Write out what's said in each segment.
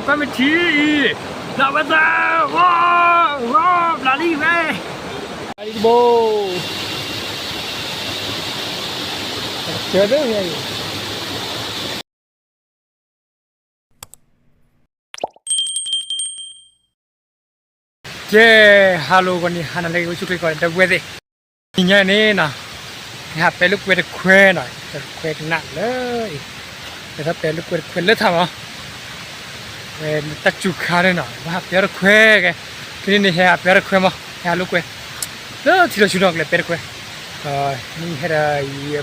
ပမ့ၢ်ထံၣ်အံၤ, လၢဝဲသၢ, ဂီၤ, ဂီၤ, ဘျးလံဝဲ, ဘျးလံတဘိ, ကဲ, ဟဲလီၤ ဂီၤနံၤဟါနၤလၢအဂ့ၤ အိၣ်ဆူၣ်ချ့ကိးဂၤဒဲး ဒီပုၢ်ဝဲၢ်သ့ၣ်, နံၤညါန့ၣ်နီၤ, ယဟးပဲာ်လိာ်ကွဲတခွဲနီၤ, တခွဲကနၣ်လၢအံၤ, ယဟဲပဲာ်လိာ်ကွဲတခွဲလၢထးမး, ဝဲတၢ်စူၤခါန့ၣ်နီၤ, ပဟးပဲာ်အီၤတခွဲကဲ, ဖဲန့ၣ်န့ၣ် ဟဲဟးပဲာ်အီၤတခွဲမး, ဟဲဟးလိာ်ကွဲ, လၢထံလီၤဆူနီၤ ကလဲၤပဲာ်တခွဲ, နံၤဟဲဒီးယ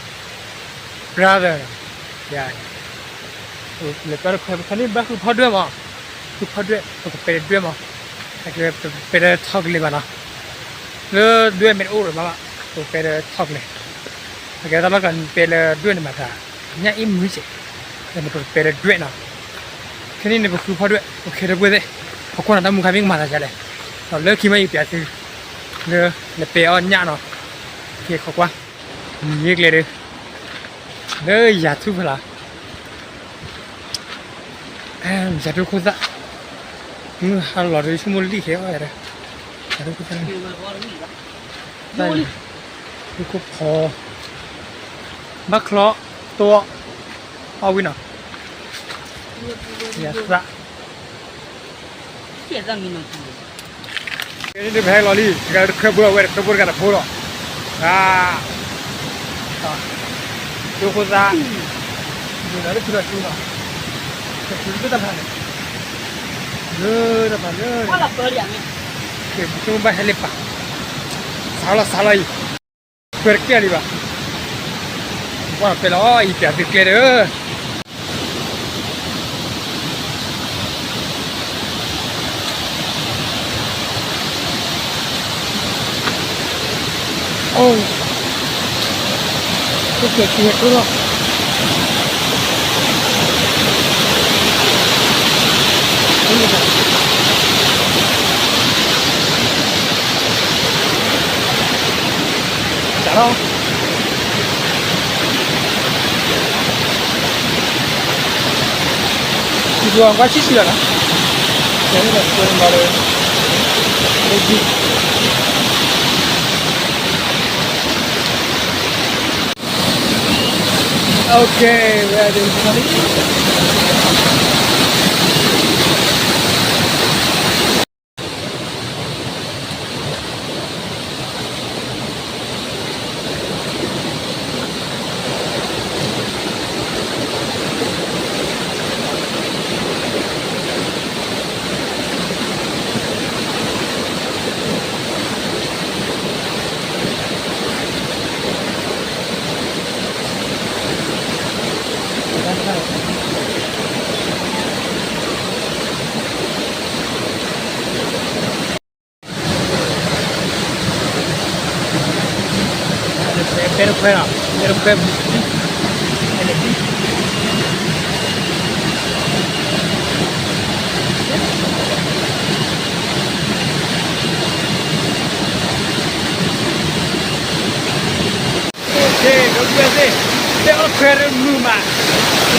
brother နီၤ, လဲၤပဲာ်တခွဲ ပခါန့ၣ် ဘၣ်ဃုဖီဒွဲၣ်မး, ဃုဖီဒွဲၣ် ပကပဲာ်တဒွဲၣ်မး, ပပဲာ်လၢထီကလဲၤဘၣ်နီၤ, လၢဒွဲၣ်မ့ၢ်တအိၣ်ဒီးဘၣ်ဘၣ်, ပပဲာ်လၢထီကလဲၤ, ပကဲတၢ်လီၢ်ကီး ပဲာ်လၢဒွဲၣ်န့ၣ်မးသး, ညၣ်အ့ၣ်မုၢ်စဲး, န့ၣ်ပကပဲာ်လၢဒွဲၣ်နီၤ, ခဲန့ၣ်န့ၣ် ပဃုဖီဒွဲၣ် ပခဲဒီပုၢ်ဝဲၢ်သ့ၣ်, ခီကွၢ်နီၤ တၢ်မူခါမ့ၢ်ကမၤသးဒ်လဲၣ်, လၢခံမးယပျးသု လၢ လဲၤပဲာ်အီၣ်ညၣ်နီၤ, ခီကွၢ်, မံၤကျဲဒီး လၢယၤထူၣ်ဖျါ, ယၤထူၣ်ခိၣ်သၣ်, မုၢ်ဟါလီၤဒီး ယဆိကမိၣ်လံၣ်ခဲအီၣ်ယၤဒီး, ယၤထူၣ်ခိၣ်သၣ်, ထူၣ်ခိၣ်ဖီ, ဘၣ်ချီ, တိၢ်, အီၣ်ဝံၤနီၤ, ယၤသၣ် ကဲန့ၣ် ပဟဲလီၤလံ, တဂၤတခွဲဘိ အဝဲတခွဲဘိ တဂၤတဘိလီၤ, ဒိခိၣ်သၣ်, လၢထံလီၤဆူနီၤ, တၢ်ဖးန့ၣ်, လၢတၢ်ဖးလၢ, ဆိကမိၣ်ဘၣ်ဟဲလၢပၢ်, စးလီၤစးလီၤအံၤ ခွဲတကဲလံဘၣ်, ပှၢ်ပဲာ်လီၤအံၤ ပျးသုကျဲဒီး အိၣ်, ကဲကဲကဲကဲလီၤ, စးလီၤ ကွၢ်ဆံးဆံးလီၤနီၤ, ကဲန့ၣ်လီၤ ကွဲလီၤလၢ Okay, we're doing something. ပဲတခွဲလီၤ, ပဲတခွဲ, ကဲ ဒီပုၢ်ဝဲၢ်သ့ၣ်, တဲအီၣ်ခွဲးတမုာ်မး,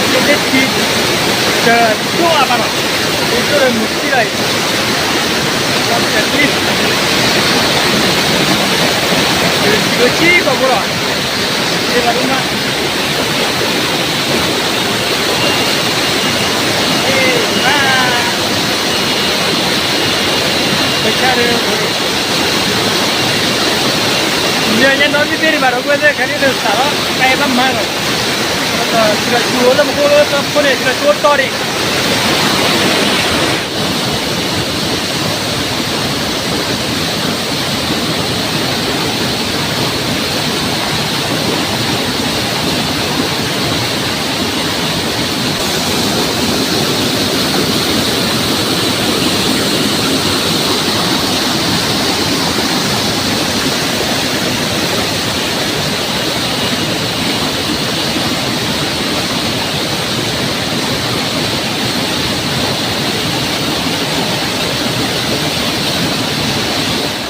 ကဲသ့ၣ်ထံ, တဒိၣ်အါဘၣ်လီၤ, တဒိၣ်ဒီးမုာ်ထံလီၤအံၤ, ဒိၣ်ဆံးကိာ်ဖိလီၤ, ဒိၣ်မး, မး, ပဆါဒီး ညါညါနီၢ်မ့ၢ်သ့ၣ်ဒံးဘၣ်ဒီး ကွဲသ့ၣ်ခဲန့ၣ်ဒီးစးထီၣ် ကဲဘၣ်မၤလီၤ, ဒီးထံလီၤဆူလၢမူခိၣ်လၢတၢ်ဖိန့ၣ် ထံလီၤဆူတီၢ်ဒံး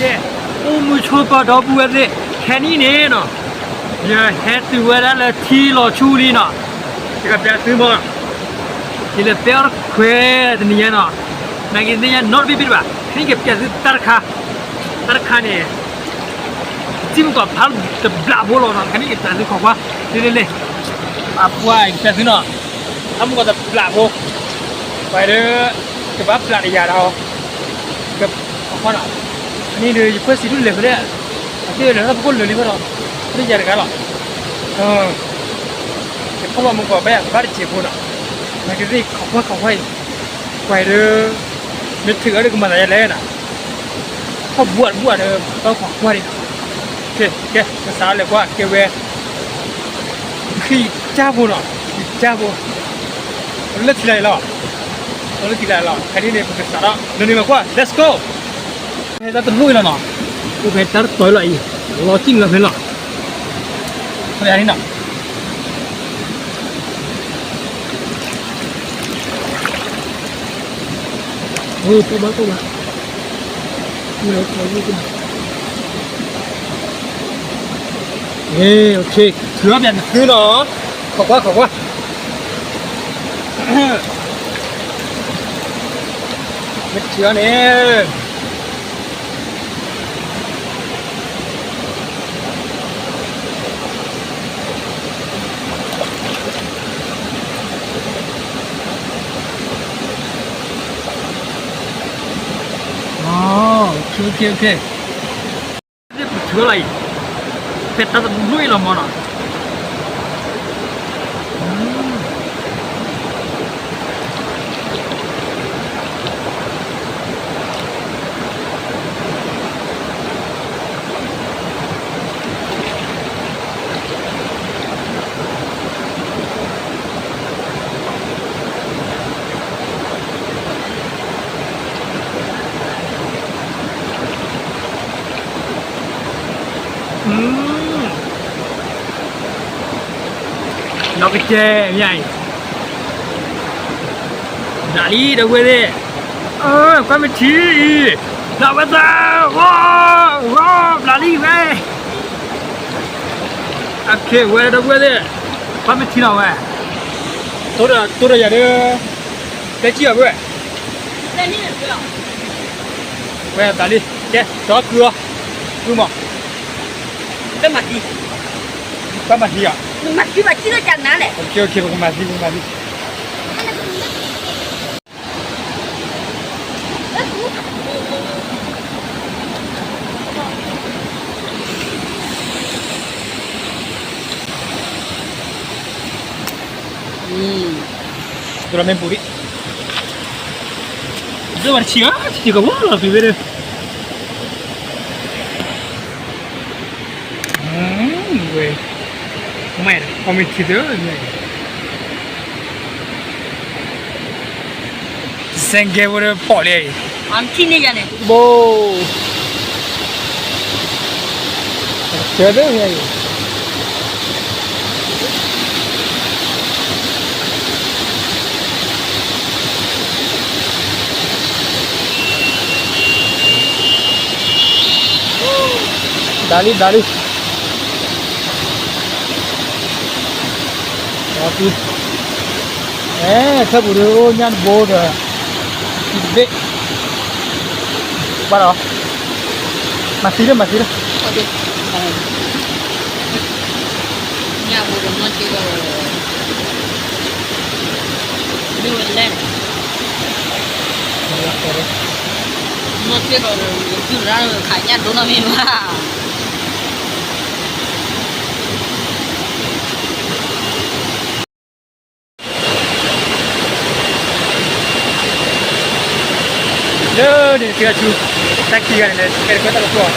ကဲ, အိၣ်မုာ်ဆိးပၢၤဒီပုၢ်ဝဲၢ်သ့ၣ်, ခဲနံၣ်န့ၣ်နီၤ, ယဟဲတုၤဝဲဒၣ်လၢထံလီၤဆူလံနီၤ, ယကပျးသုမီၤ, ယလဲၤပဲအီၣ်တခွဲတနံၤညါနီၤ, နာ်က့သ့ၣ်ညါနီတဘ့ၣ်ဘ့ၣ်တဘၣ်, ခဲအံၤကပျးသုတၢ်တခါ, တၢ်တခါန့ၣ် စံၣ်မုၢ်ကီးဖးတဘျးဖိလီၤနီၤ, ခဲအံၤကပျးသုခိးကွၢ်, လ့လ့လ့, အပှၤကပျးသုနီၤ, အမုၢ်ကီးတဘျးဖိ, ပှၤဒီး ကဘၣ်ပျးတယၤဒီး ကဖီနီၤ, အန့ၣ်ဒီးယခွဲးစံးဒူၣ်လဲၤဖဲလဲၣ်, အသ့ၣ်လဲၤထီၣ်ပကိၣ်လၢာ်လံဖဲဒီး, လၢယၤတဂၤလီၤ, ယဖီလီၤမုၢ်ကီးဘၣ်ယၤဘၣ်တစဲးဖိနီၤ, နာ်က့သ့ၣ်ခိးကွၢ်ခိးကွၢ်အံၤ, ပှၤဒီး မ့ၢ်ထုးအီၤဒီးကမၤသးယၤလဲၣ်နီၤ, ခီၣ်ဘှးတဘှးဒီး ပှၤခိးကွၢ်ဒံးနီၤ, ကဲ ကဲ ကစးလဲၤကွၢ် ကဲဝဲ ခံကၢ်ဖိနီၤ, ခံကၢ်ဖိ, လၢထံလၢ်အံၤလီၤ, လၢထံလၢ်အံၤလီၤ, ခဲဒ်န့ၣ် ပကစးထီၣ် နနုာ်လီၤကွၢ် let's go, ဖဲတၢ်တလိၣ်အံၤလီၤနီၤ, အိၣ်ဖဲတၢ်တတီၤအံၤလီၤအံၤ, လီၤစံၣ်လီၤဖဲလီၤ, ဖဲန့ၣ်နီၤ အိၣ်ဘၣ်အိၣ်ဘၣ်, ထုးအီၣ်ပျးနသုနီၤ, ခိးကွၢ်ခိးကွၢ်, မ့ၢ်ထုးအီၤန့ၣ် ထုးအီၤလီၤအံၤ, ဖဲတၢ်တလိၣ်အံၤလီၤမနီၤ. နီၢ်ကစဲမ့ၢ်အံၤ, ဘျးလံ ဒီပုၢ်ဝဲၢ်သ့ၣ်, ကွၢ်မ့ၢ်ထံအံၤ, ဘျးဝဲသၣ်, ဝီ, ဝီ, ဘျးလံဝဲ, အခဲဝဲ ဒီပုၢ်ဝဲၢ်သ့ၣ်, ကွၢ်မ့ၢ်ထံနီၤဝဲ, တိၢ်ဒီးယၤဒီး, တဲကံၢ်အီၤဝဲ ဝဲသးလံ, ကဲ ဒီးကုၢ်အီၤ, ကုၢ်မး, တမၤသံ, ဘၣ်မၤသံအီၤ, မၤသံဘၣ်သံလၢကနၤလဲၣ်, ပကမၤသံ ပကမၤသံ. ဒိၣ်လီၤမ့ၢ်ပူၤဒံး, ဒိၣ်ဝဲတဆံးဧါ, တဆံးကဝီၤလီၤ ပံၤဝဲဒၣ်. ဝဲ, မဲာ်, ကီၢ်မ့ၢ်ထံသၢ, မဲာ်, စဲၣ်ကဲဖိဒီးပိာ်လံအံၤ, ထံန့ၢ်ယၤန့ၣ်, ဘိ, ကဲသၢညါအံၤ. ဘျးလံ ဘျးလံ, အဲ ထၢၣ်ပူၤဒီးအိၣ်ညၣ်တဘိဒီး ထံတဘ့ၣ်, ဘၣ်ဒီး, မၤသံလၢ မၤသံလၢ, ညၣ်ဘိဒီးနီၢ်က့ဒီး မ့ၢ်ဝဲလဲၣ်, နီၢ်က့ဒီး ယုၢ်ရၣ်ခးညၣ်ဒိၣ်နီၢ်မ့ၢ်ဘၣ်. လၢန့ၣ်တက့ၢ်ဆူ, တၢ်ခံဂၤန့ၣ် ကဲတကွဲတၢ်ကပီၤ,